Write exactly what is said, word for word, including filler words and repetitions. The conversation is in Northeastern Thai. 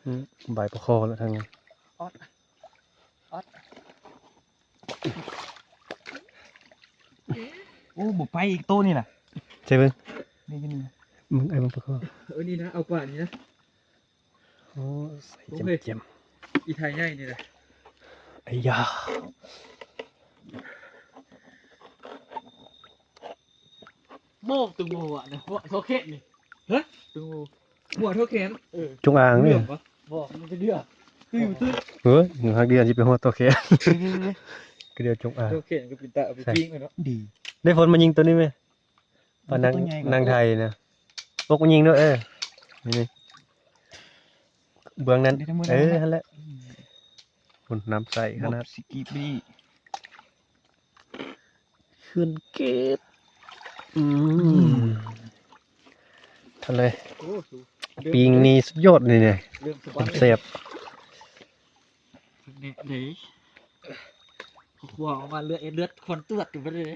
อืม ใบปลาคอแล้วทางนี้ ออด ออด โอ้บ่ไปอีกโตนี่น่ะ ใช่ไหม นี่นี่ มึงไอ้มึงปลาคอ เออนี่นะเอากว่านี้นะ โอ้ใส่ โอเค เจียม อีไทยใหญ่นี่แหละ ๆไอ้ยา โมกตึงโมอ่ะนะหัวโทเคนนี่ฮะตึงโมหัวโทเคนเออ จงอาง เหลื นี่ องปะบอกมันจะเดือดคืออยู่ตื้น เฮ้ยหนึ่งหักเดียวจะไปหัวตัวแค่ ก็เดียวจงอาง โทเคนก็เป็นตาเอาไปปิ้งเลยเนาะดี ได้ฝนมายิงตัวนี้ไหมปลานัง ตัวใหญ่กว่า นางไทยนะปกมันยิงด้วยเออนี่นี่เบื้องนั้น ได้ทั้งหมด เออ แล้วนะ นั่นแหละคุณน้ำใสขนาด สกีบี ขึ้นเกตอืมทะเล โอ้สู ปิงนี่สุดยอดเลยเนี่ย เริ่มสบาย แสบ เนี่ยเลยขวางออกมาเลือดเลือดควันตรวจอยู่ไปเลย